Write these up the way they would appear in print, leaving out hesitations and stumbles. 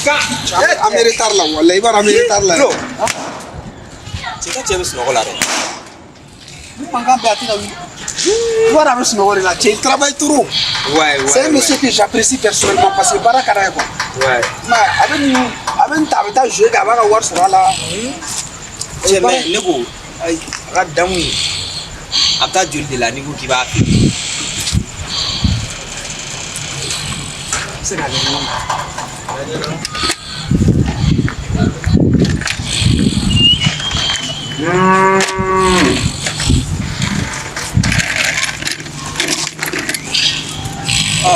Kan. An bɛ retard la, walayi, i b'a dɔn an bɛ retard la. Flo. Cɛ ka cɛ bɛ sunɔgɔ la dɛ. Ni mankan bɛɛ, a tɛ ka wuli. I b'a dɔn a bɛ sunɔgɔ de la. Cɛ, il travaille trop. Ouais. C'est un monsieur que j'apprécie personnellement parce que baara ka d'a ye quoi. Mais a bɛ nin, a bɛ nin ta, a bɛ taa jouer kɛ, a b'a ka wari sɔrɔ a la. Cɛ, mais ne ko, ayi, a ka damu in, a bɛ taa joli de la n'i ko k'i b'a feere? A bɛ se k'a kɛ ɲɔgɔn na. Ɔ,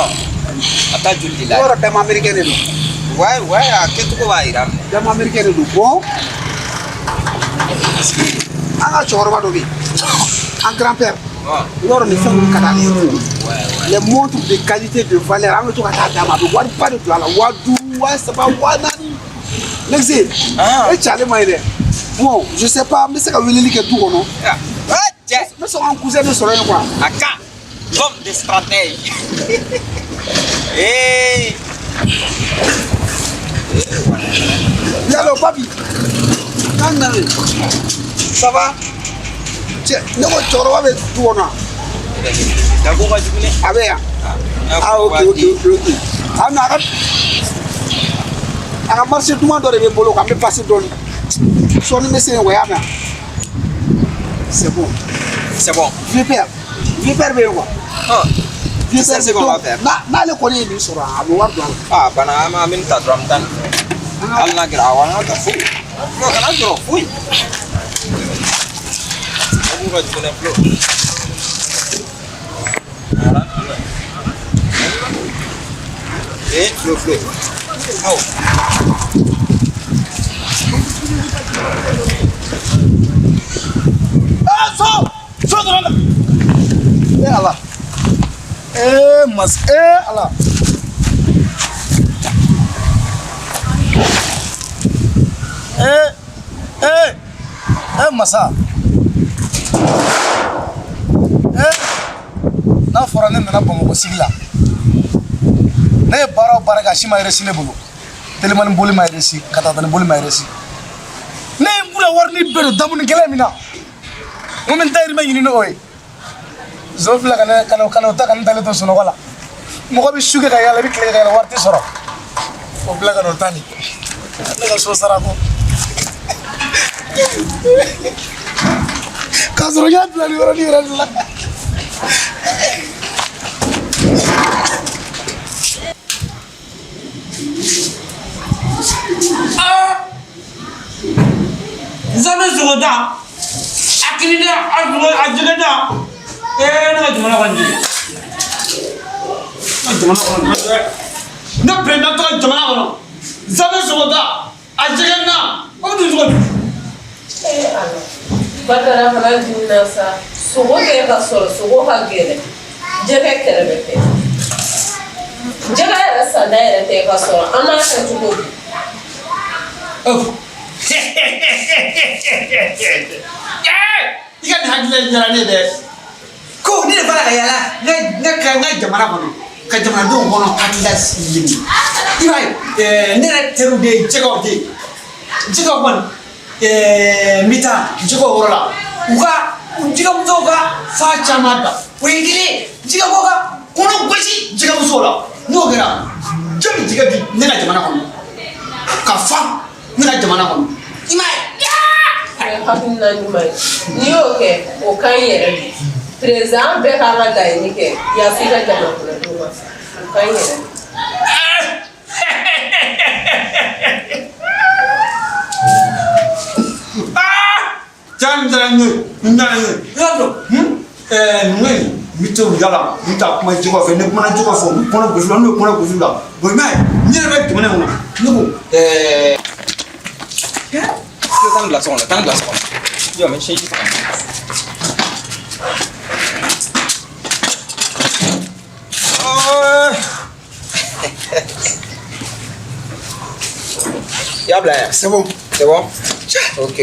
a bɛ taa joli de I la? b'a dɔn damu américain de don. Ouais, a kɛcogo b'a yira. Damu américain de don. Bon, an ka cɛkɔrɔba dɔ bɛ yen, an grand père. I b'a dɔn nin fɛn ninnu ka d'ale ye. Les montres de qualité, de valeur, an bɛ to ka taa d'a ma, a bɛ wari ba de don a la, 5000, 3000, 4000. Lexe, e cɛ, ale ma ye dɛ. Bon, je sais pas, n bɛ se ka weleli kɛ du kɔnɔ. Ah, cɛ. N bɛ sɔn ka n cousin de sɔrɔ yen quoi. A ka l'homme de stratège. Hey. Yalo papi, n'an nana, ça va? Cɛ, ne ko cɛkɔrɔba bɛ du kɔnɔ wa? Dabo ka jugu dɛ. A bɛ yan. Ah, ok. Ah non, a ka marché duman dɔ de bɛ n bolo, k'an bɛ passer dɔɔni. Sɔɔni n bɛ se yen quoi, i y'a mɛn? C'est bon. C'est bon. Vieux père, vieux père bɛ yen quoi. Oh. Vieux C'est père ce qu'on va faire. N'ale kɔni ye nin sɔrɔ, a bɛ wari don a la. Ah, bana, an bɛ nin ta dɔrɔn, an bɛ taa nin fɛ. Hali n'a kɛra, awɔ, an ka ta foyi. Flo, kana jɔrɔ foyi. Dabo ka jugu dɛ, Flo. Voilà. Eh, Flo, Flo. Aw. Ah, so! So dɔrɔn la. Eh Ala. Eh mas, eh Ala. Eh, eh, eh masa. Eh, n'a fɔra ne nana Bamakɔ sigi la. Ne ye baara o baara kɛ, a si ma réussi ne bolo. Telimani boli ma réussi, katatani boli ma réussi. Ne ye n bula wari ni bɛɛ don damuni gɛlɛn min na. N ko n bɛ n dayirimɛ ɲini n'o ye. Zo filɛ ka ne ka na ka na o ta ka ne dalen to sunɔgɔ la. Mɔgɔ bɛ su kɛ ka yala, i bɛ tile kɛ ka yala, wari tɛ sɔrɔ. O filɛ ka n'o ta nin. Ne ka so sara ko. K'a sɔrɔ n y'a bila nin yɔrɔnin yɛrɛ de la. Nzambe sogoda a kirida, a sogo, a jɛgɛda. Ee, ne ka jamana kɔni, ne ka jamana kɔnɔ dɛ, ne président tɔ ka jamana kɔnɔ, nzambe sogoda, a jɛgɛna, o bɛ dun cogo di? Ee Ala, Badara fana dimina sa. Sogo kɛ ka sɔrɔ, sogo ka gɛlɛn, jɛgɛ kɛrɛfɛ tɛ, jɛgɛ yɛrɛ sanda yɛrɛ tɛ ka sɔrɔ, an b'a kɛ cogo di? Oh. I ka nin hakilina in diyara ne ye dɛ. Ko ne de b'a la ka yala ne ka jamana kɔnɔ, ka jamanadenw kɔnɔ hakilila ɲini. I b'a ye, ne yɛrɛ teriw de ye jɛgɛw de ye. Jɛgɛw kɔni, n bɛ taa jɛgɛw yɔrɔ la. U ka jɛgɛmusow ka fa caman ta. O ye kelen ye. Jɛgɛko ka kɔnɔ gosi jɛgɛmusow la. N'o kɛra, jɔn bɛ jɛgɛ di ne ka jamana kɔnɔ? Ka fa ne ka jamana kɔnɔ. I m'a ye? O ye hakilina ɲuman ye. N'i y'o kɛ, o ka ɲi yɛrɛ de. Président bɛɛ k'an ka laɲini kɛ yaasa i ka jamana kɔnɔdenw ka fa, o ka ɲi yɛrɛ de. Cɛ, nin diyara n ye, nin diyara n ye. I y'a dɔn, ninnu in, n bɛ to yala, n bɛ taa kuma jɛgɛw fɛ. Ne kumana jɛgɛw fɛ, u bɛ kɔnɔ gosi la, n'u ye kɔnɔ gosi la. Bon, i m'a ye, ne yɛrɛ bɛ jamana in kɔnɔ, ne ko Flo, taa nin bila so kɔnɔ, taa nin bila so kɔnɔ. Jɔ, n bɛ sɛji faga. Oh. I y'a bila yan? C'est bon. C'est bon? Ok.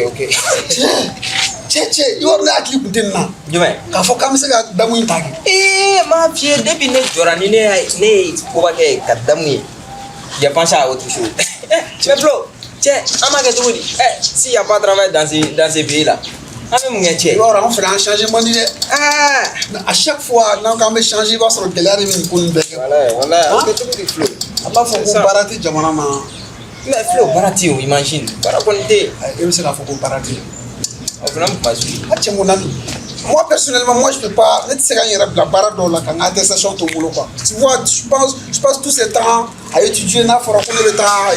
Cɛ, cɛ, i b'a dɔn ne hakili tun tɛ nin na. Jumɛn? K'a fɔ k'an bɛ se ka damu in ta kɛ. Ee, m'a f'i ye, depuis ne jɔra ni ne y'a ye, ne ye koba kɛ ka damu ye. J'ai pensé à autre chose. Mais Flo, cɛ, an b'a kɛ cogo di? S'il y a pas travail dans ce pays là, an bɛ mun kɛ, cɛ? I b'a dɔn, an fana, an changer man di dɛ. À chaque fois n'an k'an bɛ changer, i b'a sɔrɔ gɛlɛya de bɛ nin ko nin bɛɛ kɛ. Walayi, walayi, a bɛ kɛ cogo di, Flo? An b'a fɔ ko baara tɛ jamana na. Mais Flo, baara tɛ yen o, imagine, baara kɔni tɛ yen. E bɛ se k'a fɔ ko baara tɛ yen? O fana bɛ kuma suit. A cɛ, mon ami, moi personnellement, moi je peux pas, ne tɛ se ka n yɛrɛ bila baara dɔw la ka n ka attestation to n bolo quoi. Tu vois, je passe tout ce temps à étudier, n'a fɔra ko ne bɛ taa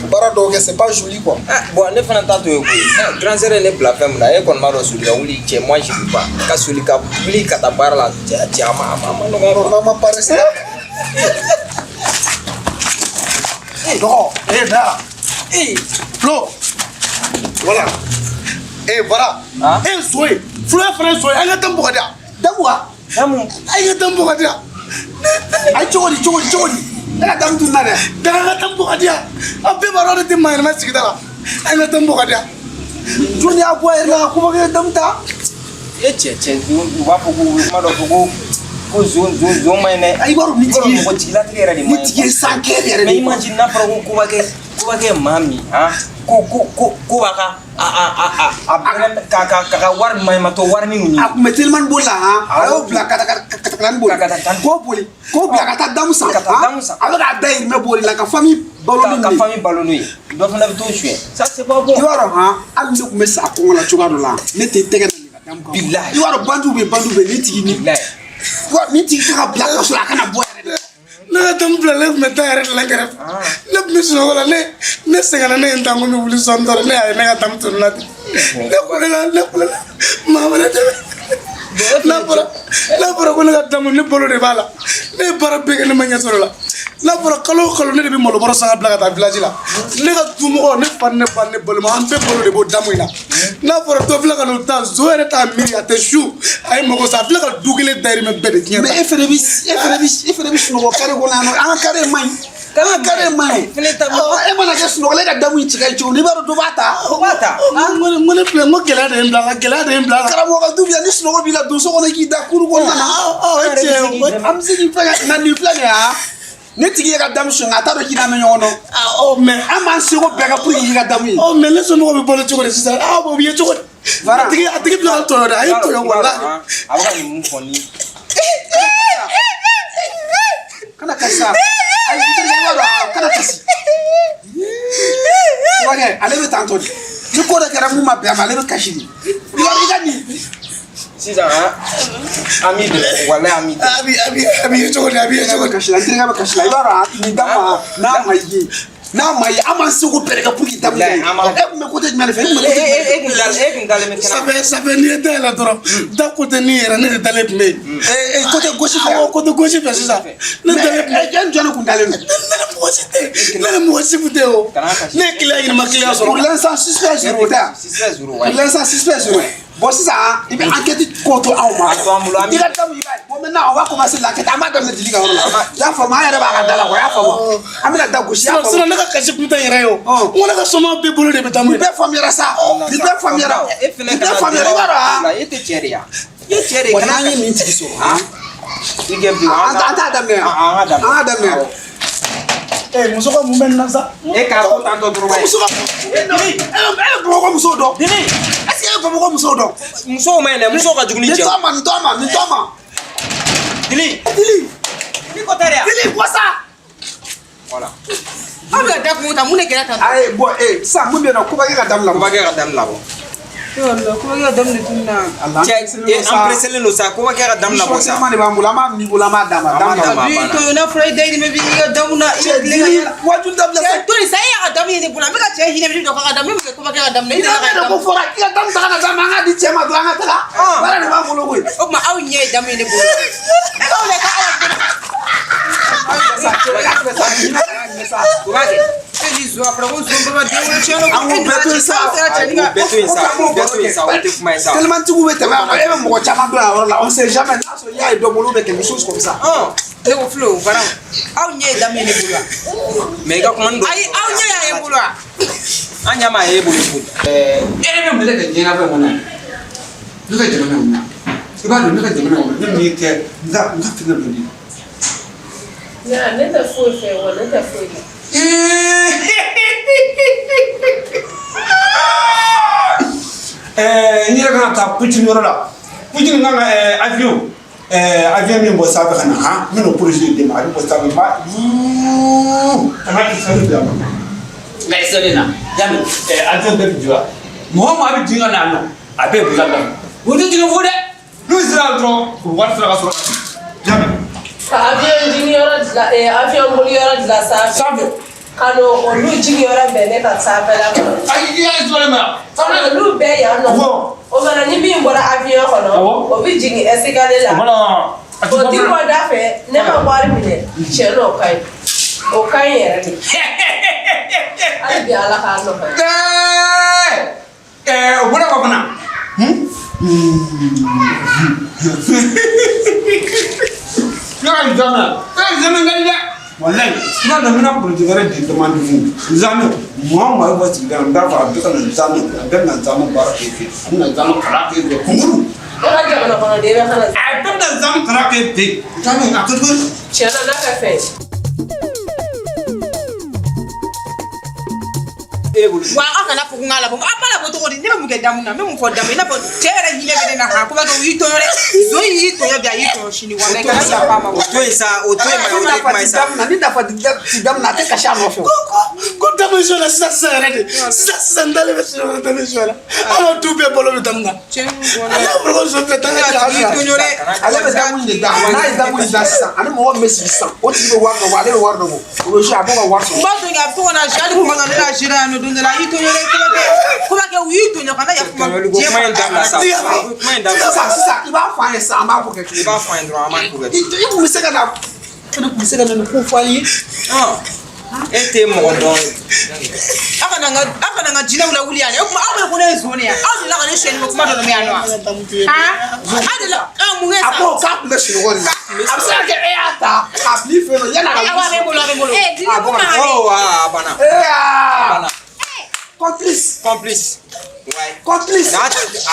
baara dɔw kɛ, c'est pas joli quoi. Ah, bon, ne fana t'a to yen koyi. Grand sœur ye ne bila fɛn min na, e kɔni b'a dɔn, soli ka wuli, cɛ, moi je peux pas. Ka soli ka wuli ka taa baara la, cɛ, cɛ, a ma nɔgɔn Non, quoi. n'an ma paressé. Dɔgɔ, eh da. Flo. Voilà. Eh voilà. Ah? Eh Zoé. Flo ye fana ye Zoé. An ka damu bɔ ka di yan. Damu wa? Damu. An ka damu bɔ ka di yan. Ayi, cogo di, cogo di, cogo di? E ka damu tununa dɛ. Da, an ka damu bɔ ka di yan. An bɛɛ b'a dɔn ne tɛ maa ɲɛnama sigida la. An ka damu bɔ ka di yan. Jɔnni y'a bɔ a yɛrɛ la ka kuma kɛ damu ta? E cɛ, cɛ, u b'a fɔ ko u bɛ kuma dɔ fɔ ko zon zon zon man ɲi dɛ. Ayi, i b'a dɔn nin tigi ye mɔgɔ jigilatigɛ yɛrɛ de man nin ɲi. tigi ye san kɛ yɛrɛ de Mais ye quoi. imagine n'a fɔra ko koba kɛ maa min, han, ko b'a ka a bɛrɛ ka wari maɲumatɔ wari min ɲini. A tun bɛ telimani boli la han, a y'o bila ka katakatani boli. Ka katakatani. K'o boli, k'o bila ka taa damu san. Ka taa damu san. A bɛ k'a dahirimɛ boli la ka famille balo ka ni ka nin ye. Famille balo n'o ye, dɔ fana bɛ t'o suɲɛ, ça c'est pas bon. I b'a dɔn han, hali ne tun bɛ sa kɔngɔ la cogoya dɔ la, ne tɛ tɛgɛ da nin ka damu kan. Bilahi. I b'a dɔn, bandiw bɛ yen, bandiw bɛ yen, nin tigi ni Bilahi. wa nin tigi ka bila kaso la, a kana bɔ yɛrɛ de. Ne ka damu bila, ne tun bɛ taa yɛrɛ de la n kɛrɛfɛ. Ne tun bɛ sunɔgɔ la, ne sɛgɛnna, ne ye n ta, n ko n bɛ wuli sɔɔni dɔrɔn, ne y'a ye ne ka damu tununna ten. Ne kulela, ne kulela, maa wɛrɛ dɛmɛ. N'a fɔra ko ne ka damu, ne balo de b'a la. Ne ye baara bɛɛ kɛ, ne ma ɲɛ sɔrɔ la. N'a fɔra kalo o kalo ne de bɛ malo bɔrɔ san ka bila ka taa village la. Ne ka dumɔgɔ, ne fa ni ne ba ni ne balima, an bɛɛ balo de b'o damu in na. N'a fɔra dɔ filɛ ka n'o ta, zo yɛrɛ t'a miiri, a tɛ su, a ye mago sa, a filɛ ka du kelen dahirimɛ bɛɛ de tiɲɛ. Mais e fana bɛ sunɔgɔ carré kɔnɔ yan nɔ, an ka carré man ɲi. An ka carré man ɲi. Fɛnɛ ta E mana kɛ sunɔgɔ la, e ka damu in ci ka ɲi cogo min, i b'a dɔn dɔ b'a ta. O b'a ta. N ko ne filɛ, n ko gɛlɛya de ye n bila la, gɛlɛya de ye n bila la. Karamɔgɔ ka du bi yan, ni sunɔgɔ b'i la, don so kɔnɔ i k'i da kuru kɔnɔna na. Ɔ, e cɛ. An bɛ se k'i fɛn nka nin filɛ nin ye han, ne tigi ye ka damu sɔn, nka a t'a dɔn k'i n'an bɛ ɲɔgɔn dɔn. Ɔ, mais An b'an seko bɛɛ kɛ pour que k'i ka damu ye. Ɔ, mais ne somɔgɔw bɛ balo cogo di sisan? Aa, o bɛ ye cogo di? Voilà. A tigi filɛ ka tɔɲɔ dɛ, a ye tɔɲɔ walahi. A bɛ ka nin mun fɔ ni Kana kasi sa, ayi, n terikɛ, i b'a dɔn a kana kasi. Tubaakɛ, ale bɛ tan tɔ de, ni ko dɔ kɛra mun ma bɛn a ma, ale bɛ kasi de. I b'a dɔn i ka nin Sisan han, an b'i dɛmɛ, walahi, an b'i dɛmɛ. A bɛ ye cogo di? A bɛ ye N terikɛ cogo bɛ di? kasi la, n terikɛ bɛ kasi la. I b'a dɔn a nin damu a n'a ma ye, n'a ma ye, an b'an seko bɛɛ de kɛ pour que damu ka ye. Walahi, an b'a- E tun bɛ côté jumɛn de fɛ? E tun bɛ E côté jumɛn de fɛ? e kun dalen bɛ kɛnɛ. Ça fait n'i ye dayɛlɛ dɔrɔn, da côté ni yɛrɛ, ne de dalen tun bɛ yen. Ee, côté gauche fɛ? Awɔ, côté gauche fɛ sisan, ne dalen tun bɛ. E jɔn de kun dalen don? Ne ni mɔgɔ si tɛ, ne ni mɔgɔ si tun tɛ o. Kana kasi. Ne ye client ɲini, ma client Pour sɔrɔ. l'instant, suspect zéro tɛ yan. Suspect zéro. Pour l'instant, suspect zéro. Bon, sisan i bɛ enquête ko to anw ma. A to an bolo, an I ka damu, i b'a ye. Bon, maintenant on va commencer l'enquête. An b'a daminɛ Dili ka yɔrɔ la. I y'a faamu, an yɛrɛ b'a ka da la quoi, i y'a faamu. An bɛna da gosi, i y'a Sinon faamu. sinon ne ka kasi kun tɛ n yɛrɛ ye o. Ɔ. N ko ne ka somɔgɔw bɛɛ bolo de bɛ damu Nin in na. bɛɛ faamuyara sa. Nin bɛɛ faamuyara. E fɛnɛ Nin bɛɛ kana faamuyara, i b'a dɔn han. E tɛ cɛ de ya? I ye cɛ de ye. Bon, Kana n'an ye nin tigi sɔrɔ han. I kɛ bi. An t'a daminɛ yan. An ka daminɛ. An ka daminɛ yan. Ee, muso ka mun bɛ nin na sa? E k'a ko tantɔ dɔrɔn. Muso ka e bɛ Bamakɔ musow dɔn. Dili. Est-ce que e bɛ Bamakɔ musow dɔn? Musow ma ɲi dɛ, musow ka jugu ni Nin cɛw. to a ma, nin to a ma, nin to a ma. Dili. Dili, Ni ko tɛ de ya? Dili, bɔ sa. Voilà. Aw bɛ ka da kun ta, mun de kɛra tan? Ayi, bon, sisan mun bɛ yen nɔ, Kobakɛ ka damu labɔ. Kobakɛ ka damu labɔ. Kobakɛ ka damu de tununa. Ala. Cɛ, e an pressé don sa, Kobakɛ ka damu labɔ sa. Nisɔndiya de b'an bolo, an b'a min bolo, an b'a d'a ma. An b'a Damu d'a ma. labɔ. Bi to n'a fɔra i dayirimɛ b'i ka damu na, i bɛ Cɛ, tilen ka Dili, yala. wajulu dabila sa. Cɛ, to yen sa, e y'a ka damu ye ne bolo, an bɛ ka cɛ hinɛ min dɔ k'a ka damu, ne bɛ kɛ Kobakɛ ka damu na, e I delila n'a ka de ko damu. fɔra k'i ka damu ta ka na d'a ma, an k'a di cɛ ma dɔrɔn, an ka taga. Baara de b'an bolo koyi. O tuma aw ɲɛ ye damu ye ne bolo. E b'aw de ka ala Sa, cɛ, i y'a filɛ sa, hinɛ ka minɛ sa. Kobakɛ. E ni zo, a fɔra ko zon bɛɛ b'a den wolo tiɲɛ na. An k'o bɛɛ to yen sa. Aw sera cɛnin O ka. bɛɛ to yen sa, o bɛɛ to yen sa, o tɛ kuma ye sa. Telimantigiw bɛ tɛmɛ yan nɔ, e bɛ mɔgɔ caman dɔn yan yɔrɔ la, on sait jamais, n'a sɔrɔ i y'a ye dɔ bolo ou quelque chose comme ça. Ɔn. Ne ko Flo, bara aw ɲɛ ye damu ye ne bolo wa? Mais i ka kuma ni dɔ. Ayi, aw ɲɛ y'a ye n bolo wa? An ɲɛ m'a ye e bolo cogo di? E bɛ mun de kɛ diɲɛlatigɛ kɔnɔ yan? Ne ka jamana in kɔnɔ yan. I b'a dɔn, ne ka jamana in kɔnɔ, ne min kɛ n ka fɛn dɔ di. Ne tɛ foyi fɛ wa, ne tɛ foyi la. N yɛrɛ kan ka taa Poutine yɔrɔ la. Poutine kan ka avion avion min bɔ sanfɛ ka na, han, n bɛn'o projet de ma. A bɛ bɔ sanfɛ, n b'a ka na kisɛ bila ma. Nka i selen na y'a mɛn, avion bɛɛ bɛ jɔ yan. Mɔgɔ o mɔgɔ bɛ jigin ka na yan nɔ, a bɛɛ ye busan daminɛ. O tɛ jigin fu dɛ. N'u sera yan dɔrɔn, u wari sera ka sɔrɔ. Y'a mɛn. Ka avion jigin yɔrɔ dilan, avion boli yɔrɔ dilan sanfɛ. Sanfɛ. Ka n'o olu jigin yɔrɔ bɛn ne ka sanfɛla ma. Ayi, i y'a jɔlen ma. Ka n'olu bɛɛ yan nɔ. O fana, ni min bɔra avion kɔnɔ, o bɛ jigin escalier la. O ti bɔ da fɛ, ne ma wari minɛ. Tiɲɛ na, o ka ɲi. O ka ɲi yɛrɛ de. Hali bi Ala k'a nɔgɔya. O bɔra kɔ fana. Ne ka zamɛ, e zamɛ ka di dɛ. Walayi, i b'a dɔn, n bɛna projet wɛrɛ di demande fún. Zamɛ, mɔgɔ o mɔgɔ bɛ bɔ sigida la, n b'a fɔ a bɛɛ ka na zamɛ, a bɛɛ bɛna zamɛ baara kɛ fɛ, a bɛna zamɛ kalan kɛ fɛ, kunkuru. Ne ka jamana kɔnɔden bɛ ka na. A bɛɛ bɛna zamɛ kalan kɛ fɛ. Zamɛ, a kɛcogo. Tiɲɛ na, n'a ka fɛn. Wa aw kana fɔ ko n k'a labɔ. Aw b'a labɔ cogo di? Ne bɛ mun kɛ damu na? N bɛ mun fɔ damu? I n'a fɔ cɛ yɛrɛ hinɛ bɛ ne na han. Ko b'a kɛ u y'i tɔɲɔ dɛ. Zon y'i tɔɲɔ bi, a y'i tɔɲɔ sini. Walayi, kana yafa a ma. O to yen sa, o to yen ma, o tɛ kuma ye sa. Ni nafa ti damu na, a tɛ kasi a nɔfɛ. Ko damu ye la sisan sisan yɛrɛ de, sisan sisan n dalen bɛ sunɔgɔ, damu ye la. An ka du bɛɛ balo bɛ damu na. Ale y'a fɔ ko zon filɛ, taa ka tɔɲɔ dɛ. Ale bɛ damu in de da. N'a ye damu in da sisan, ani mɔgɔ min bɛ sigi sisan, o tigi bɛ wari dɔ bɔ, ale bɛ wari dɔ bɔ, o bɛ se a b'o ka wari sɔrɔ. N b'a to yen, a bɛ to ka na hali kuma dɔ ne n'a géré yan nɔ don dɔ la, a y'i tɔɲɔ dɛ. Ko b'a kɛ u y'i tɔɲɔ, kana yafa ma. Tɔɲɔli ko kuma in dabila sa. Kuma in dabila. Sisan sisan, i b'a fɔ an ye sisan, an b'a fɔ kɛ cogo I b'a fɔ an ye dɔrɔn, an b'a ko kɛ. I kun bɛ se ka na, e de kun bɛ se ka na nin ko fɔ an ye. E tɛ mɔgɔ dɔn. Aw kana n ka, aw kana n ka jinɛw lawuli yan dɛ. O tuma aw bɛ ko ne ye zon de ye. Aw delila ka ne suyɛni ko kuma dɔ de bɛ yan nɔ wa? Han, aw delila mun kɛ A sa? ko k'a tun bɛ sunɔgɔ de la. A bɛ se ka kɛ e y'a ta k'a bil'i fɛ yen nɔ yanni a ka Awɔ, a bɛ n bolo, a bɛ n bolo. A bɔ ka na. Oh, a banna. Ee A aa. banna. Complice. Complice. Ouais. Complice. N'a a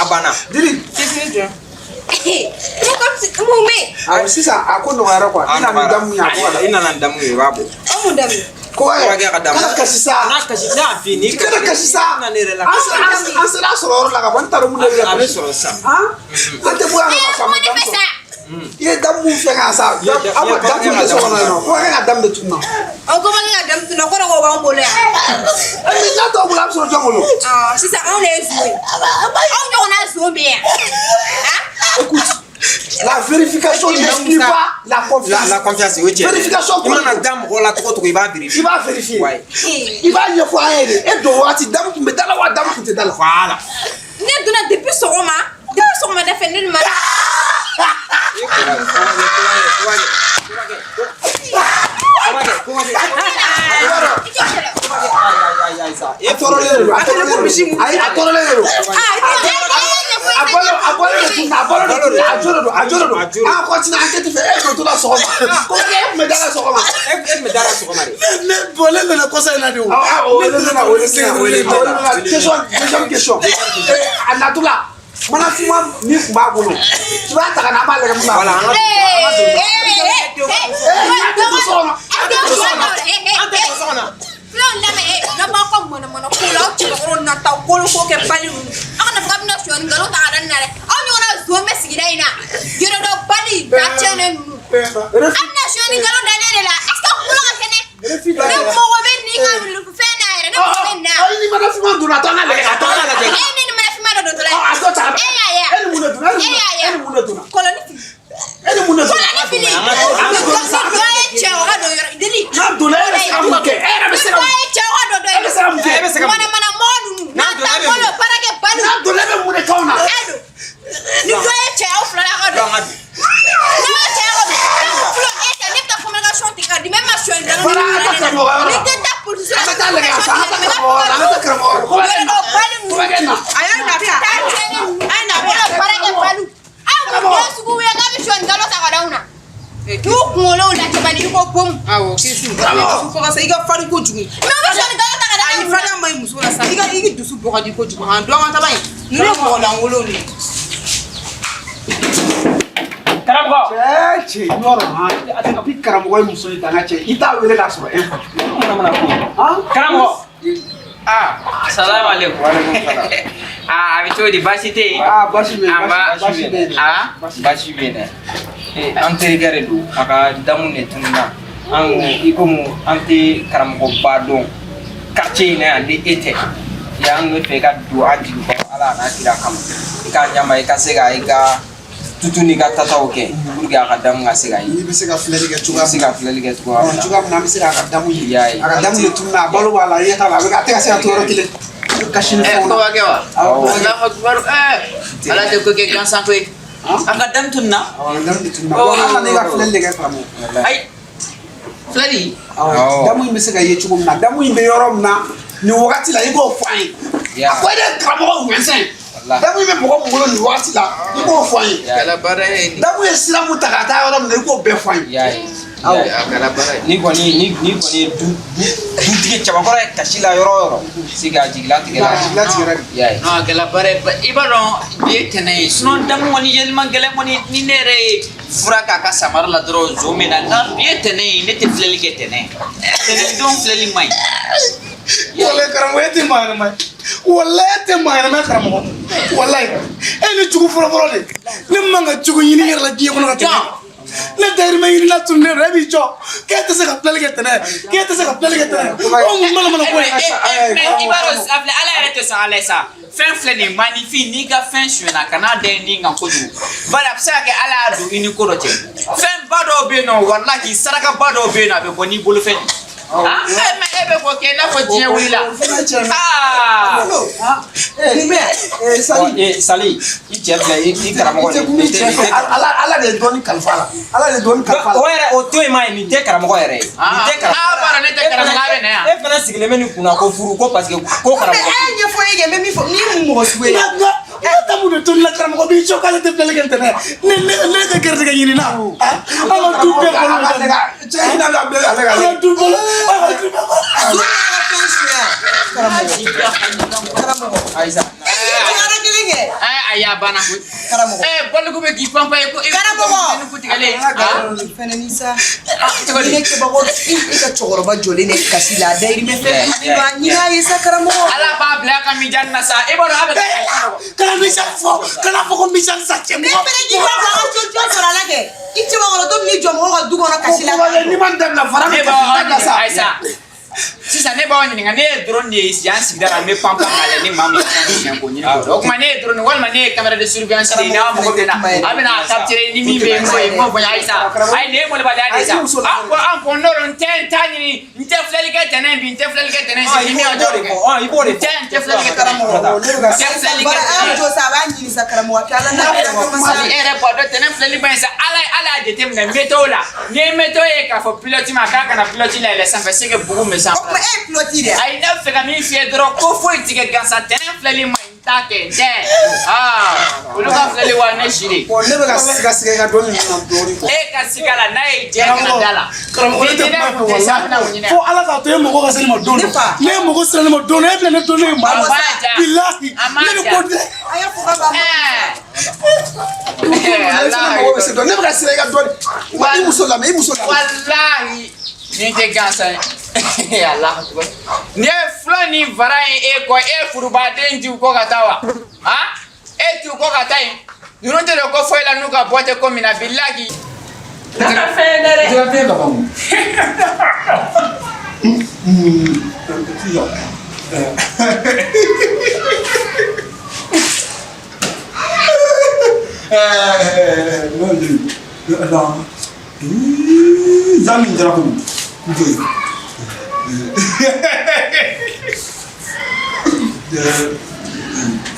banna. Dili. Mun bɛ yen? Awɔ, sisan a ko nɔgɔyara quoi. I nana ni damu ye, a ko ka na. I nana ni damu ye, i b'a bɔ. O mun damu? Ko Kɔrɔkɛ ka damu. Kana kasi sa. Kana kasi, ne y'a f'i ye n'i Kana kasi sa. I na ne yɛrɛ la. An sera a sɔrɔ yɔrɔ la ka ban, n t'a dɔn mun de bɛ A bɛ kasi. sɔrɔ sisan. Han? An tɛ bɔ yan nɔ ka sɔrɔ a ma Kuma ne damu fɛ sɔrɔ. sa. I ye damu mun fɛn k'a sa. A ma damu tɛ so kɔnɔ yen nɔ. Ko ka damu de tununa. Aw ko ka damu tunu, o kɔrɔ ko b'anw bolo yan. Ɛ, n'a t'aw bolo, a bɛ sɔrɔ jɔn bolo? Sisan anw de ye zon ye. Anw ɲɔgɔnna zon bɛ yan. Écoute, la vérification n'exclut pas la confiance. La confiance, o ye tiɲɛ ye. Vérification. I mana da mɔgɔ la cogo o cogo, i b'a vérifier. I b'a vérifier. Ouais. I b'a ɲɛfɔ an ye de. E don waati, damu tun bɛ da la wa damu tun tɛ da la? Voilà. Ne donna depuis sɔgɔma, depuis sɔgɔmada fɛ ne ma. E kɔrɔ, kɔrɔ, kɔrɔ, kɔrɔ, kɔrɔ. A tɔɔrɔlen de don. A tɔɔrɔlen de don. Ayi, a tɔɔrɔlen de don. A balo, a balo de tun, a balo de tun, a jo de don, a jo de don. An continue enquête fɛ, e don tora sɔgɔma. Ko e tun bɛ da la sɔgɔma. E tun bɛ da la sɔgɔma de. Ne bɔn, ne nana kɔsa in na de o. Awɔ, o de nana, o de nana, o de nana. Question, deuxième question. A natɔla, mana finman min tun b'a bolo, i b'a ta ka na, an b'a lajɛ mun b'a bolo. Voilà, an ka An tɛ don so kɔnɔ. An tɛ don so kɔnɔ. An tɛ don so kɔnɔ. Filanw lamɛn, n'aw b'aw ka manamana ko la, aw cɛbakɔrɔw nataw kolo ko kɛ bali ninnu. Aw kana fɔ k'a bɛna sonyani nkalon ta ka da ne na dɛ. Aw ɲɔgɔnna zon bɛ sigida in na. Yɛrɛdɔnbali dacɛnnen ninnu. Aw bɛna sonyani nkalon da ne de la. Est ce que kunkolo ka kɛnɛ? Ne mago bɛ nin ka fɛn na yɛrɛ. Ne mago bɛ nin na. Ayi, ni mana finman donna, a to an ka lajɛ. A to an ka lajɛ. E ni mana finman dɔ dontɔla ye. A dɔ ta. E y'a ye wa? E ni mun de donna? E y'a ye E ni mun de donna? Kɔlɔni fili. E ni mun de donna? Kɔlɔni fili. An ka don sa. Ni dɔ ye cɛ, o ka don yɔrɔ deli. N'a donna, e bɛ se ka mun kɛ? E yɛrɛ bɛ se ka Ni dɔ ye cɛ, o ka don dɔ E bɛ se ka mun kɛ? E bɛ se ka mun kɛ? Manamana mɔgɔ ninnu. N'a donna, e bɛ mun N'a taabolo baarakɛ bali. N'a donna, e bɛ mun de k'anw na? A don. Ni dɔ ye cɛ, aw fila la ka don. An ka don. N'a ye cɛ, aw ka don. Fɔlɔ e ta, ne bɛ taa communication tigɛ ka di, même ma sonyani nkalon Fara an ka taa karamɔgɔ yɔrɔ la. Ni tɛ taa polisi An ka taa lajɛ, an ka taa karamɔgɔ yɔrɔ la, an ka taa karamɔgɔ yɔrɔ la. Ko bɛ kɛ nin na. Ko bɛ kɛ nin na. A y'a na bɛ yan. Taa tiɲɛni ninnu. A ye na bɛ yan. Baarakɛ baliw. Aw ka den sugu ye k'a bɛ sonyani nkalon ta ka d'anw na. N'u kunkolo lajɛ bani i ko bomu. Awɔ, k'i su. Su fo ka sa, i ka farin kojugu. Mais u bɛ sonyani nkalon ta ka d'anw Ayi, na. farinya man ɲi muso la sa. I ka dusu bɔ ka di kojugu. Han, dɔn ka taga yen. Ninnu ye mɔgɔ lankolonw de ye. Karamɔgɔ. Cɛ, cɛ, yɔrɔ han, a bi karamɔgɔ ye muso ye danga cɛ, i t'a wele k'a sɔrɔ e fa. Mana mana ko. Han? Karamɔgɔ. Ah, salamu alaikum. Waaleykum salaam. Aa, a bɛ cogo di, baasi tɛ yen? Aa, baasi bɛ yen, An ba- baasi bɛ yen. Aa? Baasi bɛ yen dɛ. Ee, an terikɛ de don, a ka damu de tununna. An ko i komi an tɛ karamɔgɔba dɔn quartier in na yan ni e tɛ. Ya, an bɛ fɛ i ka don an jigi kɔrɔ Ala n'a kira kama. I k'a ɲama, i ka se ka i ka tutu n'i ka tataw kɛ pour que a ka damu ka se ka ye. N'i bɛ se ka filɛli kɛ I cogoya bɛ se min ka na. filɛli kɛ cogoya min na. Cogoya min na an bɛ se k'a ka damu ye. I y'a ye. A ka damu de tununna, a balo b'a la, a ɲɛ t'a la, a bɛ a tɛ ka se ka to yɔrɔ kelen. A bɛ kasi ni Ɛ, fɛnw na. ko b'a kɛ wa? Awɔ. Allahu akbar. Ɛ, Ala tɛ ko kɛ gansan koyi. A ka damu tununna. Awɔ, a ka damu de tununna. Bon, an nana i ka filɛli de kɛ karamɔgɔ. Ayi. Filɛli? Awɔ. Damu in bɛ se ka ye cogo min na, damu in bɛ yɔrɔ min na nin wagati la, i b'o fɔ an ye. A ko e de ye karamɔgɔ wɛnsɛn. Damu in bɛ mɔgɔ min bolo nin wagati la, i b'o fɔ an ye. Kɛla baara ye nin. Damu ye sira mun ta ka taa yɔrɔ min na, i b'o bɛɛ fɔ an ye. I y'a ye. Awɔ. A kɛla baara ye. Ni kɔni ye du dutigi cɛbakɔrɔ ye kasi la yɔrɔ o yɔrɔ, se k'a jigilatigɛ la. A jigilatigɛra de. I y'a ye. Non, a kɛla baara ye. I b'a dɔn bi ye tɛnɛn ye. Sinon damu kɔni yeli man gɛlɛn kɔni, ni ne yɛrɛ ye fura k'a ka samara la dɔrɔn zon bɛ na. Nka bi ye tɛnɛn ye, ne tɛ filɛli kɛ tɛnɛn. Tɛnɛn don filɛli man ɲi. Walayi karamɔgɔ, e tɛ maa ɲɛnama ye, walayi e tɛ maa ɲɛnama ye karamɔgɔ, walayi e ni jugu fɔlɔfɔlɔ de ne man ka jugu ɲini yɛrɛ la diɲɛ kɔnɔ ka tɛmɛ ne dayirimɛ ɲini na tununnen don, e b'i jɔ k'e tɛ se ka filɛli kɛ tɛnɛ, k'e tɛ se ka filɛli kɛ tɛnɛ, o mun mana mana ko ye. I b'a dɔn a filɛ, Ala yɛrɛ tɛ sɔn ala ye sa. Fɛn filɛ nin ye, maanifin, n'i ka fɛn sonyɛna, kan'a da i ni kan kojugu, bari a bɛ se ka kɛ Ala y'a don i ni ko dɔ cɛ. Fɛnba dɔw bɛ yen nɔ, walahi sarakaba dɔw bɛ yen nɔ, a bɛ bɔ n'i bolo fɛn. Ah, mais e bɛ k'o kɛ i n'a fɔ diɲɛ wulila. Aa. Sali. Sali, i cɛ filɛ, i karamɔgɔ I tɛ kun i cɛ fɛ. Ala Ala de ye dɔnni kalifa la. Ala de ye dɔnni kalifa la. O yɛrɛ, o to yen ma ye, nin tɛ karamɔgɔ yɛrɛ ye. Nin tɛ karamɔgɔ. Ah, b'a dɔn ne tɛ karamɔgɔ, a bɛ na yan. E fana sigilen bɛ nin kunna ko furu ko parce que ko karamɔgɔ. Mais a ye ɲɛfɔ e ye, n bɛ min fɔ, n'i ye mun mɔgɔ sugu ye? Nka nka damu de tununa, karamɔgɔ b'i jɔ k'ale tɛ filɛli kɛ tɛnɛ, ne ka gɛrɛsɛgɛ ɲini na, an ka du bɛɛ balo bɛ Ale ka cɛ hinɛ bɛ ale ka an ka du balo, an ka du bɛɛ balo. Zon y'a ka fɛn suɲɛ. Karamɔgɔ. Karamɔgɔ. Ayisa. E ye jɔyɔrɔ kelen kɛ. Ɛ, ayi, a banna koyi. Karamɔgɔ. Ɛ, baliku bɛ k'i panpan ye ko e. Karamɔgɔ. Ni kutigɛlen. Fɛnɛ ni sa. Cogo di? Ni ne kɛbagaw, i ka cɛkɔrɔba jɔlen de kasi la, a dayirimɛ fɛn tununnen don, a ɲin'a ye sa karamɔgɔ. Ala b'a bila a ka mijani na sa, i b'a dɔn a bɛ. Kana misali fɔ, kana fɔ ko misali sa cɛ. Ne fɛnɛ k'i b'a fɔ an ka jɔ sɔrɔ ala kɛ. I cɛbakɔrɔ to b'i jɔ mɔgɔw ka du kɔnɔ kasi la. N'i ma nin dabila, fara Ne bɛ b'aw kasi dabila sa. Ayisa. Sisan ne b'aw ɲininka, ne ye drone de ye yan sigida la, n bɛ pan pan k'a lajɛ ni maa min ye fɛn siɲɛ k'o ɲini k'o dɔn. O tuma ne ye drone walima ne ye caméra de surveillance de ye, n'aw mago bɛ ne na, a bɛna a capturer ni min bɛ yen, n b'o ye, n b'o fɔ n ye. Ayisa, ayi, nin ye malobaliya de ye sa. An ko an ko n'o n tɛ n t'a ɲini, n tɛ filɛli kɛ tɛnɛn bi, n tɛ filɛli kɛ tɛnɛn sini, ni min y'aw jɔ o de kɛ. I b'o de N tɛ n tɛ filɛli kɛ tɛnɛn. N tɛ filɛli kɛ Bara a tɛnɛn. jɔ sa, a b'a ɲini sa karamɔgɔ, a kɛ ala n'a kira kama sa. E yɛrɛ b'a dɔn tɛnɛn filɛli man ɲi sa. Ala y'a jateminɛ météo la, n'i ye météo ye k'a fɔ pilote ma k'a kana pilote layɛlɛ sanfɛ, c'est que bugun bɛ sanfɛ. O tuma e ye pilote de ye. Ayi, ne bɛ fɛ ka min f'i ye dɔrɔn, ko foyi ti kɛ gansan, tɛnɛn filɛli man ɲi, n t'a kɛ, n tɛ. Aa, olu ka filɛli wa ne si de. Bon, ne bɛ ka siga siga i ka dɔnni ninnu na dɔɔnin quoi. E ka siga la, n'a ye jɛ kana da la. Karamɔgɔ, ne tɛ Ni ne kuma fɛ kun tɛ sa, a bɛna mun walayi. ɲini? Fo Ala k'a to e mɔgɔ ka se ne ma don Ne dɔ. fa. Ne ye mɔgɔ sera ne ma don dɔ, e bɛna ne don ne ye maa A la. b'a ja. Bilahi. A m'a Ne bɛ ja. ko dɛ. A y'a fɔ k'a b'a Ɛɛ. Ne fana mago bɛ se dɔn. Ne bɛ ka siran i ka dɔnni. Wa i muso lamɛn, i muso lamɛn. Walahi nin tɛ gansan ye. Alahu akibar. Nin ye fula ni fara ye e kɔ, e furubaden t'u kɔ ka taa wa? Han, e t'u kɔ ka taa yen, ninnu tɛ don ko foyi la n'u ka bɔ tɛ ko min na, bilahi. N'a ka fɛn dɛ. I ka fɛn ka ban. Sisan. Zan min jara kojugu n to yen.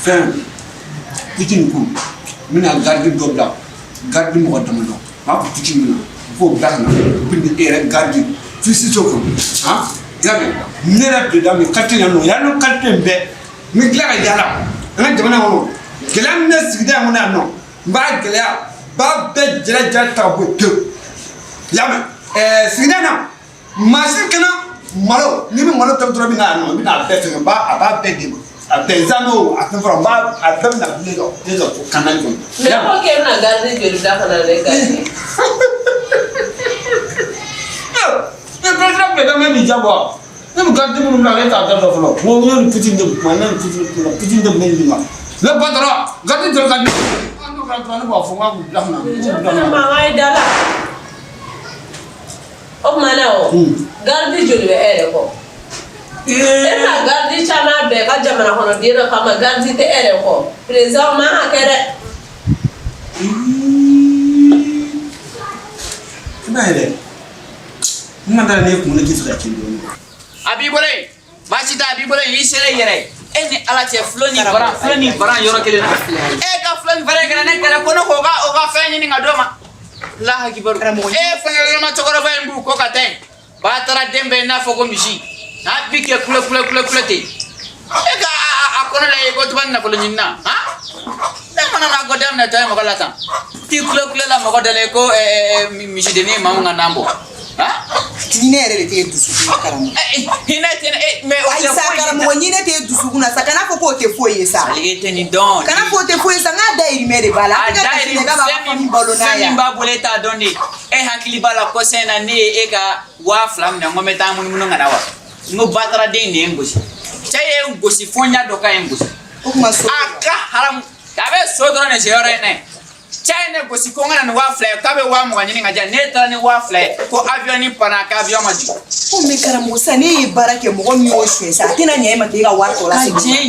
Fɛn fitinin ko n bɛna garidi dɔ bila, garidi mɔgɔ damadɔ n b'a fɔ fitinin min na f'o bila ka na pour que e yɛrɛ garidi fisi t'o kɔnɔ. Han, i y'a mɛn, ne yɛrɛ bila min quartier yan nɔ, yan nɔ quartier in bɛɛ n bɛ tila ka yaala an ka jamana kɔnɔ, gɛlɛya min bɛ sigida in kɔnɔ yan nɔ, n b'a gɛlɛya n b'a bɛɛ jɛrɛ jɛrɛ ta ka bɔ yen pewu. I y'a mɛn, sigida in na maa si kana malo, n'i bɛ malo tobi dɔrɔn i bɛ na yan nɔ, i bɛ n'a bɛɛ fɛngɛ, n b'a a b'a bɛɛ d'i ma, a bɛɛ zamɛ o, a fɛn fɔlɔ n b'a a bɛɛ bɛ na bilen dɔ den dɔ kanali kɔnɔ. Mais ko k'e bɛna garidi joli da ka na ne garidi? Ne président bɛɛ ka mɛn nin diyagoya, ne bɛ garidi minnu bila, ale t'a da dɔn fɔlɔ. N ko ne ni Poutine de bɛ kuma, ne ni Poutine de kuma, Poutine de bɛ ne ɲininka. Ne Batara, garde joli ka di. An n'o kɛra dɔrɔn ne b'a fɔ n k'a k'u bila ka na. Mankan ye da la. O tuma na o, garde joli bɛ e yɛrɛ kɔ? E bɛna garde caman bila i ka jamana kɔnɔden dɔ kama, garde tɛ e yɛrɛ kɔ. Président, o man ka kɛ dɛ. I b'a ye dɛ, n ma dala ne kunkolo k'i fɛ ka ci dɔɔnin. A b'i bolo yen, baasi tɛ, a b'i bolo yen, i sera i yɛrɛ ye. E ni Ala cɛ, fulo ni varan, fulo ni varan yɔrɔ kelen na. E ka fulo ni varan kɛra ne kɛlɛ ko ne k'o ka o ka fɛn ɲini ka d'o ma. Lahakibaru. E fɛngɛlɛma cɛkɔrɔba in b'u kɔ ka taa yen. Batara den bɛ i n'a fɔ ko misi. N'a bi kɛ kule kule kule kule ten. E ka a kɔnɔ la ye ko tuba nafolo ɲini na. Han? Ne mana n'a ko daminɛ tɔ ye mɔgɔ la tan. Ti kule kule la mɔgɔ da la ko misidennin ye maa min ka nan bɔ. Han? Hinɛ yɛrɛ de t'e dusukun na, karamɔgɔ. Hinɛ tɛ ne mais o Ayi tɛ sa foyi ye. Karamɔgɔ, hinɛ t'e dusukun na sa. Kana fɔ k'o tɛ foyi ye sa. Ale tɛ nin dɔn. Kana fɔ o tɛ foyi ye sa. N k'a dayirimɛ de b'a la. A tɛ ka kasi de k'a b'a ka famille balo n'a Fɛn ye. min b'a bolo, e t'a dɔn de. E hakili b'a la kɔsɛn na, ne ye e ka 2000 minɛ, n ko n bɛ taa munumunu ka na wa. N ko Batara den de ye n gosi. Cɛ ye n gosi fo n y'a dɔn k'a ye n gosi. O kuma so. A ka haramu. A bɛ so dɔrɔn de se yɔrɔ in na yen. Cɛ ye ne gosi ko n ka na ni 2000 ye, k'a bɛ 20,000 ɲini ka di yan. Ne taara ni 2000 ye, ko avion ni panna, ko avion ma jigin. Ko mais karamɔgɔ, sisan ne ye baara kɛ, mɔgɔ min y'o suɲɛ sa, a tɛna ɲɛ e ma k'e ka wari tɔ lasegin. Ka diɲɛ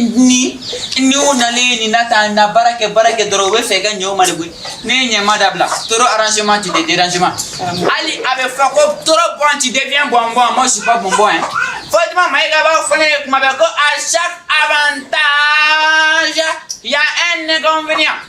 ni u nalen nin na tan na, baara kɛ, baara kɛ dɔrɔn, u bɛ fɛ i ka ɲɛ o ma de koyi. Ne ye ɲɛma dabila, trop arrangement tu te dérangement. Hali a bɛ fɔ ko trop bon tu deviens bonbon, moi je suis pas bonbon hein. Fatima Maïga b'a fɔ ne ye kuma bɛɛ ko à chaque avantage il y a un inconvénient.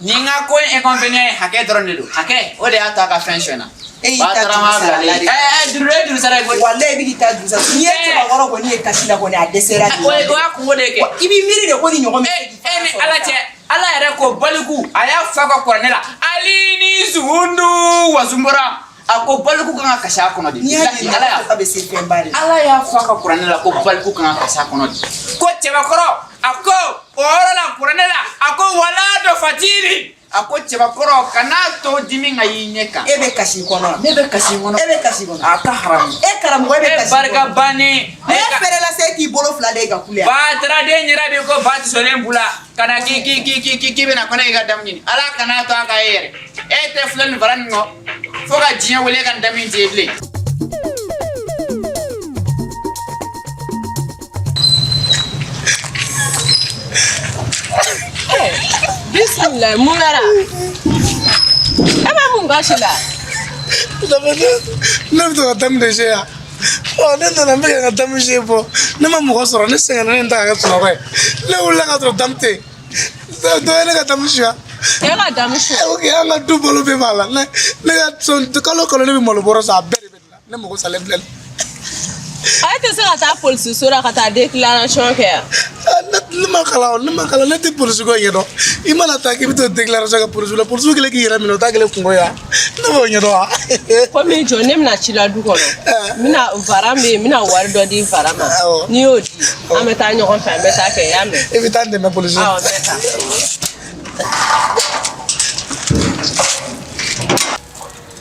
Ni n ka ko in inconvénient ye hakɛ dɔrɔn de don, hakɛ o de y'a to a ka fɛn sonyɛna. E y'i ta juru sara la de. Ɛɛ, juru ye juru sara ye koyi. Walayi, i bɛ k'i ta juru sara. N'i ye cɛbakɔrɔ kɔni ye kasi la kɔni, a dɛsɛra de. O y'a kungo de ye kɛ. I b'i miiri de ko ni ɲɔgɔn bɛ. E ni Ala cɛ, Ala yɛrɛ ko baliku, a y'a fɔ a ka kuranɛ la, ali ni zundu wasunbɔra, a ko baliku kan ka kasi a kɔnɔ de. N'i y'a ye Ala y'a a bɛ se fɛnba de. Ala y'a fɔ a ka kuranɛ la ko baliku kan ka kasi a kɔnɔ de. Ko cɛbakɔrɔ, a ko o yɔrɔ la kuranɛ la, a ko wala dɔ fatiri. A ko cɛbakɔrɔ, kana to dimi ka y'i ɲɛ kan. E bɛ kasi kɔnɔ. Ne bɛ kasi kɔnɔ. E bɛ kasi kɔnɔ. A ka haramu. E karamɔgɔ, e bɛ kasi kɔnɔ. E barika bannen. Ne fɛrɛ la sa, e k'i bolo fila da i ka kule. Batara den yɛrɛ bɛ ko ba tisɔlen b'u la ka na k'i k'i k'i k'i k'i bɛna ko ne y'i ka damu ɲini. Ala kana to a ka e yɛrɛ. E tɛ filɛ nin fara nin kɔ fo ka diɲɛ wele ka nin damu in tɛ ye bilen. Bisimilayi, mun kɛra? E bɛ mun kasi la? Ne bɛ to ka damu de se yan. Ɔ, ne nana, n bɛ ka n ka damu se bɔ, ne ma mɔgɔ sɔrɔ, ne sɛgɛnna, ne ta ka kɛ sunɔgɔ ye. Ne wulila ka sɔrɔ damu tɛ yen. Dɔ ye ne ka damu suya. E ka damu suya? Ok, an ka du balo bɛɛ b'a la. Ne ka so, kalo o kalo ne bɛ malo bɔrɔ san, a bɛɛ de bɛ nin na. Ne mago salen filɛ nin. A tɛ se ka taa polisiso la ka taa déclaration kɛ yan? Ne ma kalan, ne ma kalan, ne tɛ polisi ko ɲɛdɔn. I mana taa k'i bɛ t'o déclaration kɛ polisi la, polisiw kɛlen k'i yɛrɛ minɛ, o t'a kɛlen kungo ye wa? Ne b'o ɲɛdɔn wa? Komi jɔ, ne bɛna ci la du kɔnɔ. N bɛna varan bɛ yen, n bɛna wari dɔ di varan ma. N'i y'o di, an bɛ taa ɲɔgɔn fɛ, an bɛ taa kɛ, i y'a mɛn? I bɛ taa n dɛmɛ polisi. Awɔ, n bɛ taa.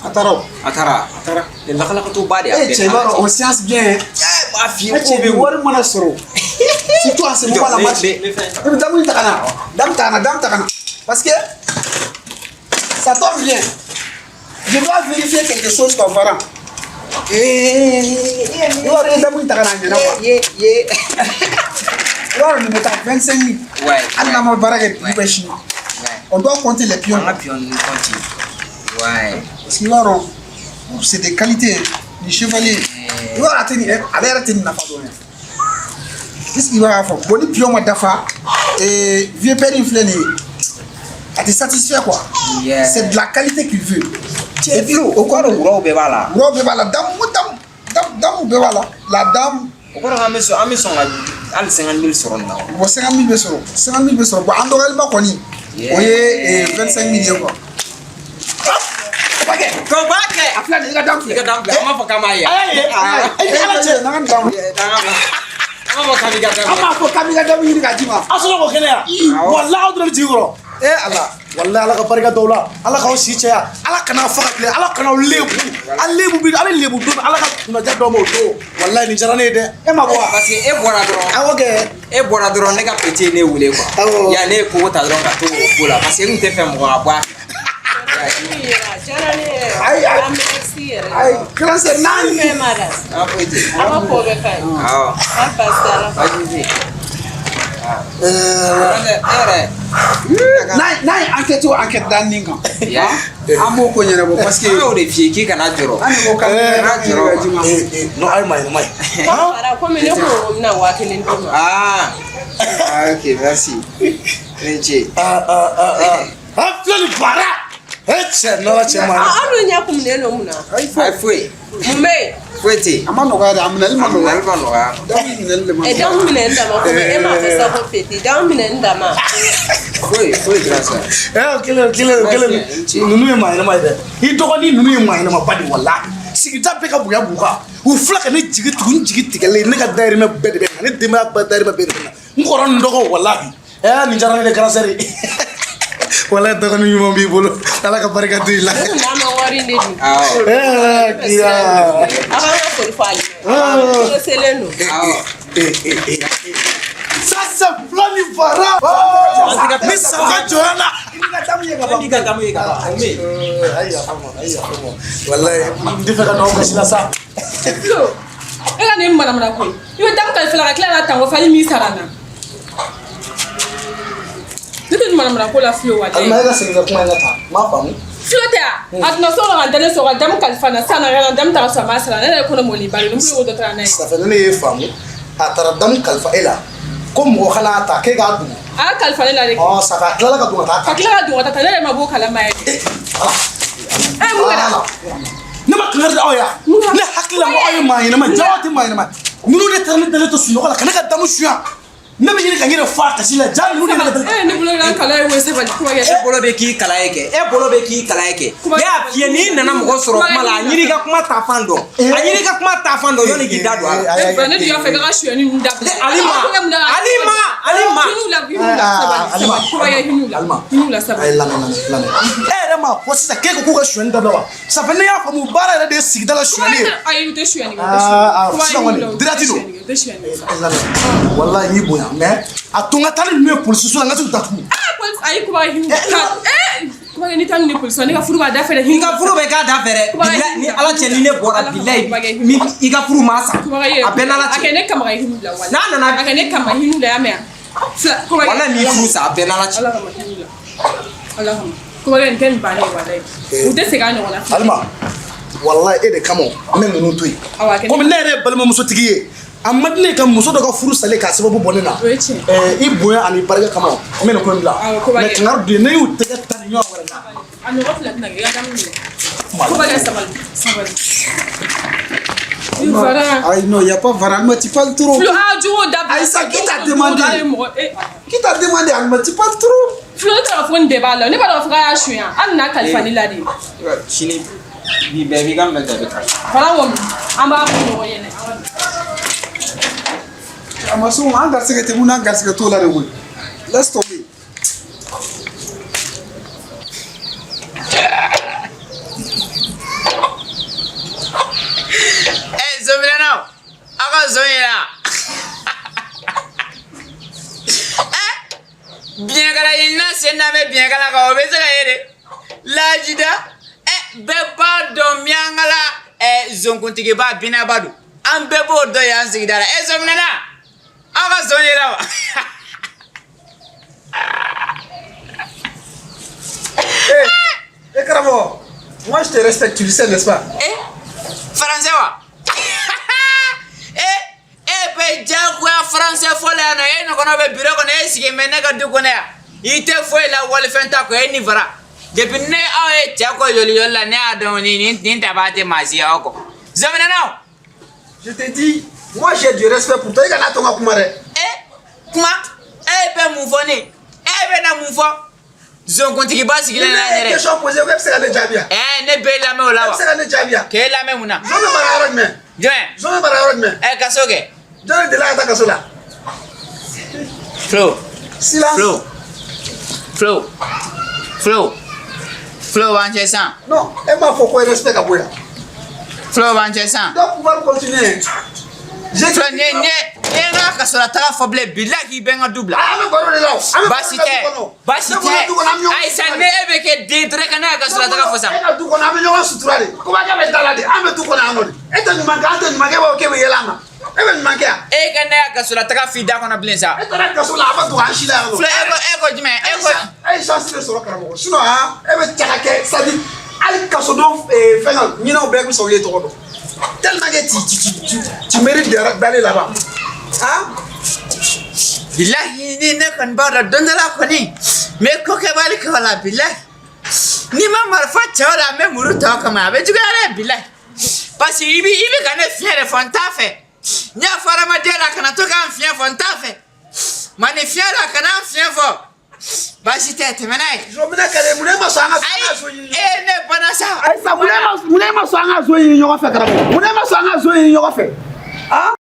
A taara o. A taara. A taara. Lakalakatɔ ba de y'a E cɛ, i b'a dɔn o séance bien. B'a f'i ye E cɛ, ko bɛ wari mana sɔrɔ. Surtout à ce moment là, match. I bɛ damu ta ka na. Damu ta ka na, damu ta ka na. Parce que ça tombe bien. Je dois vérifier quelque chose comme parent. I b'a dɔn i ye damu ta ka na, a ɲɛna quoi. I b'a dɔn nin bɛ taa 25 000. Ouais. Hali n'an ma baara kɛ dugu bɛɛ sini. On doit compter les pions. An ka pion ninnu compter. Ouais. Parce que i b'a dɔn, c'est des qualités ni chevalier. I b'a dɔn a tɛ nin, ale yɛrɛ tɛ nin nafa dɔn yɛrɛ. Est-ce que i b'a fɔ bon, ni pion ma dafa, vieux père in filɛ nin ye, a tɛ satisfait quoi. Yeah. C'est de la qualité qu'il veut. Et puis o kɔrɔ wuraw bɛɛ b'a la. Wuraw bɛɛ b'a la, damu damu damu damu bɛɛ b'a la. La dame. O kɔrɔ k'an bɛ sɔn, an bɛ sɔn ka hali 50 000 sɔrɔ nin na wa? Bon, 50 000 bɛ sɔrɔ, 50 000 bɛ sɔrɔ. Bon, an dɔgɔyalima kɔni, o ye 25 000 ye quoi. Ko ba kɛ. A filɛ nin ye, i ka dame filɛ. I ka dame filɛ. An b'a fɔ k'an b'a ye. A y'a ye, a ye Ala cɛ, n'an ka dame. An b'a fɔ k'an b'i ka dame. An b'a fɔ k'an b'i ka dame ɲini k'a d'i ma. A sɔrɔ k'o kɛnɛ yan. Walahi, aw dɔrɔn bɛ jigin kɔrɔ. Eh Ala. Walahi Ala ka barika d'aw la, Ala k'aw si caya, Ala kana aw fa ka tile, Ala kana aw lebu, a lebu bi, a bɛ lebu don min, Ala ka kunnaja d'aw ma o don. Walahi nin diyara ne ye dɛ. E ma bɔ wa? Parce que e bɔra dɔrɔn. Awɔ kɛ. E bɔra dɔrɔn, ne ka petit ye ne wele quoi. Awɔ. Ya ne ye kogo ta dɔrɔn ka to o ko la parce que n tun tɛ fɛ mɔgɔ ka bɔ a Diyara ne yɛrɛ. Ayi, ayi. Ah, merci yɛrɛ. Ayi, grand sœur, n'a Fɛn ma da. Ah, foyi tɛ yen. Aw ka ko bɛɛ ka ɲi. Awɔ. An baasi t'a la. Baasi tɛ yen. E yɛrɛ. N'a ye enquête o enquête da nin kan, Ya. an b'o ko ɲɛnabɔ parce que An y'o de f'i ye k'i kana jɔrɔ. An de ko k'an bɛ Kana jɔrɔ ka ji ma. Non, ayi ma yɛlɛma ye. Fara komi ne ko n bɛna 5000 d'i ma. Ah. Ah, ok, merci. Ne ce. Ah ah ah ah. Ah, filɛ nin baara. E cɛ, n'Ala cɛ ma. Ah, aw dun ɲɛ kumunen don mun na? Ayi foyi. Mun bɛ yen? Foyi tɛ yen. A ma nɔgɔya dɛ, a minɛli ma A nɔgɔya. minɛli ma nɔgɔya. Damu minɛli de ma Ɛ nɔgɔya. damu minɛ n dama komi e m'a fɔ sa ko petit damu minɛ n dama. Foyi foyi grand sœur. Eh, o kelen o kelen o kelen ninnu ye maa ɲɛnama ye dɛ. I dɔgɔnin ninnu ye maa ɲɛnama ba de walahi. Sigida bɛɛ ka bonya b'u kan. U fila ka ne jigi tugu, n jigi tigɛlen, ne ka dayirimɛ bɛɛ de bɛ na, ne denbaya bɛɛ dayirimɛ bɛɛ de bɛ na. N kɔrɔ ni n dɔgɔ walahi. Eh, nin diyara ne de grand sœur ye. Walahi dɔgɔnin ɲuman b'i bolo. Ala ka barika don i la. Ne kun n'a ma wari in de dun. Awɔ. Eh, kiya. Aw k'an ka foli fɔ ale ye. Tulo selen don. Awɔ. Eh, eh, eh. Ça c'est Flani Fara. Oh, ni saba jɔyɔrɔ la. I n'i ka damu ye ka ban. I n'i ka damu ye ka ban. O min. Ayi yafa n ma, ayi yafa n ma. Walahi n tɛ fɛ ka don aw gasi la sa. Flo, e ka nin manamana ko ye. I bɛ damu kalifa la ka tila ka tango fali min sara n na. Ne tɛ nin manamana ko la Flo walayi. Alima e ka segin ka kuma in kan tan, n m'a faamu. Flo tɛ wa? A tun so kɔnɔ ka n dalen sɔrɔ ka damu kalifa n na sisan ka na damu ta ka sɔrɔ a ma sara ne yɛrɛ kɔnɔ mɔliba de don n bolo ko dɔ taara n'a ye. Ça fait ne y'e faamu, a taara damu kalifa e la ko mɔgɔ kana ta k'e k'a dun. A y'a kalifa ne la de. Ɔ ça fait a tilala ka don ka taa Ka tila ka don ka taa ne yɛrɛ ma b'o kalama yɛrɛ. Ala. E mun kɛra? Ne ma kangari da aw ye wa? Ne hakili la ko aw ye maa ɲɛnama ye, jaa aw tɛ maa ɲɛnama ye. Ninnu de taara ne dalen to sunɔgɔ la ka ne ka damu suɲɛ. Ne bɛ ɲini ka n yɛrɛ fa kasi la, jaa ninnu de ne ka dalen. E ne bolo la kala ye wo sabali kuma kɛ. E bolo bɛ k'i kala ye kɛ. E bolo bɛ k'i kala ye kɛ. Ne y'a f'i ye n'i nana mɔgɔ sɔrɔ kuma la, a ɲini i ka kuma taa fan dɔn. A ɲini i ka kuma taa fan dɔn yanni k'i da don a la. E ba ne dun y'a fɛ k'a ka sonyɛni ninnu dabila. Alima, Alima, Alima. Hinɛ u la, hinɛ u la, sabali, sabali, kuma kɛ hinɛ u la. Alima. Hinɛ u la, A ye sabali. lamɛn lamɛn lamɛn. E yɛrɛ m'a fɔ sisan k'e ko k'u ka sonyɛni dabila wa? Ça fait ne y'a faamu baara yɛrɛ de ye sigida la sonyɛni ye. Ayi u tɛ sonyɛni kɛ, u tɛ Ah, ah, sonyɛni kɛ. Kuma sisan hinɛ u kɔni, la, u tɛ direct don. sonyɛni kɛ, u tɛ sonyɛni kɛ. Lamɛn. Walahi n y'i bonya mais a to n ka taa ni ninnu ye polisiso la n ka t'u datugu. Ah, polisi, ayi kuma kɛ hinɛ u la. Eh, kuma kɛ n'i taa ni polisi ne ka furu b'a da fɛ dɛ. I ka furu bɛ k'a da fɛ dɛ. Bilahi ni Ala cɛ ni ne bɔra bilahi ni i ka furu ma sa. Kuma kɛ A bɛɛ n'Ala A cɛ. kɛ ne kama ka hinɛ u la walahi. N'a nana A kɛ ne kama hinɛ u la y'a mɛn wa? Fila, kuma kɛ. Walahi n'i furu sa a bɛɛ n'Ala cɛ. Ala kama hinɛ u la. Ala kama. Kuma kɛ nin tɛ nin bannen ye walahi. U tɛ segin a ɲɔgɔn na. Alima walahi e de kama n bɛ ninnu to yen. Awɔ, a kɛ ne Komi ne yɛrɛ ye balimamusotigi ye, a man di ne ye ka muso dɔ ka furu salen k'a sababu bɔ ne na. O ye tiɲɛ. Ɛɛ i bonya ani barika kama n bɛ nin ko in bila. Awɔ, ko b'a Mais kɛ. kangari dun ye ne y'u tɛgɛ ta nin ɲɔgɔn wɛrɛ la. A ɲɔgɔn fila tɛna kɛ i ka damu minɛ. Kuma kɛ sabali sabali. Fara. Ayi non, y a pas Fara. Alima, tu parles trop. Flo, ah, juguw dabila. Aïssa, qui t'a demandé? Juguw, mɔgɔ, eh. Qui t'a demandé, Alima? Tu parles trop. Flo, ne taara fɔ nin bɛɛ b'a la. Ne b'a dɔn k'a fɔ k'a y'a suɲɛ. Hali n'a kalifa ne la de. Sini bi bɛɛ b'i ka minɛ ta i bɛ taa. Fara kɔni, an b'a fɔ ɲɔgɔn ɲɛna. A ma s'o ma, an garisɛgɛ tɛ mun na, an garisɛgɛ t'o la de koyi. Laisse tomber. Ɛ zonminɛnaw, aw ka zon yera. Ɛ biɲɛkala ɲinina sen da bɛ biɲɛkala kan o bɛ se ka ye de. Lajida ɛ bɛɛ b'a dɔn miyankala ɛ zonkuntigiba binaba don. An bɛɛ b'o dɔn yan sigida la. Ɛ zonminɛna, aw ka zon yera wa? Eh, eh karamɔgɔ, moi je te respecte, tu le sais, n'est-ce pas? Eh, français wa? Eh, e bɛ diyagoya français fɔ la yan nɔ, e ɲɔgɔnna bɛ bureau kɔnɔ, e sigi bɛ ne ka du kɔnɔ yan. I tɛ foyi la walifɛn ta kɔ, e ni fara. Depuis ne aw ye cɛ kɔ joli joli la, ne y'a dɔn ni nin nin taba tɛ maa si ye aw kɔ. Zaminɛnaw. Je te dis, moi j'ai du respect pour toi. I kana to n ka kuma dɛ. Eh, kuma, e bɛ mun fɔ ne? E bɛ na mun fɔ? Zonkuntigiba sigilen na Ni ne ye yɛrɛ. question posée, e bɛ se ka ne jaabi wa? Eh, ne b'e lamɛn o la E wa? bɛ se ka ne jaabi wa? K'e lamɛn mun na? Zon bɛ mara yɔrɔ jumɛn? Jumɛn? Zon bɛ mara yɔrɔ jumɛn? Eh, kaso kɛ. Jɔn de delila ka taa kaso la? Flo. Silence. Flo. Flo. Flo, Flo b'an cɛ sisan. Non, e m'a fɔ ko respect ka bɔ yan. Flo b'an cɛ sisan. Doit pouvoir continuer. Flo, ni ye n ka kasola taga fɔ bilen, bilahi k'i bɛ n ka du bila. An bɛ baro de la o. An bɛ Baasi baro de tɛ, la du kɔnɔ. baasi Ne bɔra tɛ. du kɔnɔ, an bɛ ɲɔgɔn Ayi sa, ne e bɛ kɛ den dɔrɔn ka ne ka kasola taga fɔ sa. E ka du kɔnɔ, an bɛ ɲɔgɔn sutura de. Kobakɛ bɛ da la de. An bɛ du kɔnɔ yan nɔ de. E tɛ ɲuman kɛ, an tɛ ɲuman kɛ, e b'a fɔ k'e bɛ yɛlɛ an kan. E bɛ ɲuman kɛ yan. E ka ne ka kasola taga f'i da kɔnɔ bilen sa. E taara kaso la, a bɛ don an si la yan nɔ. Flo, e ko jumɛn? E ko E ye chance de sɔrɔ karamɔgɔ. Sinon han, e bɛ caka kɛ, c'est à dire hali kasodenw fɛn ɲinɛw bɛɛ bɛ sɔn k'e tɔgɔ dɔn. Tellement que tu mérites d'aller là-bas. Hein? Bilahi, ni ne kɔni b'a dɔn don dɔ la kɔni n bɛ ko kɛbali kɛ o la, bilahi. N'i ma marifa cɛ o la, n bɛ muru tɔ kama, a bɛ juguya dɛ, bilahi. Parce que i bɛ ka ne fiɲɛ de fɔ, n t'a fɛ. N y'a fɔ adamadenya la, kana to k'an fiɲɛ fɔ, n t'a fɛ. Mani fiɲɛ la, kana an fiɲɛ fɔ. Baasi tɛ, tɛmɛ n'a ye. Zon minɛ kɛlɛ, mun e ma sɔn an ka Ayi, zo ɲini? E ne banna sa. Ayisa, mun e ma sɔn an ka zo ɲini ɲɔgɔn fɛ, karamɔgɔ? Mun e ma sɔn an ka zo ɲini ɲɔgɔn fɛ? Han?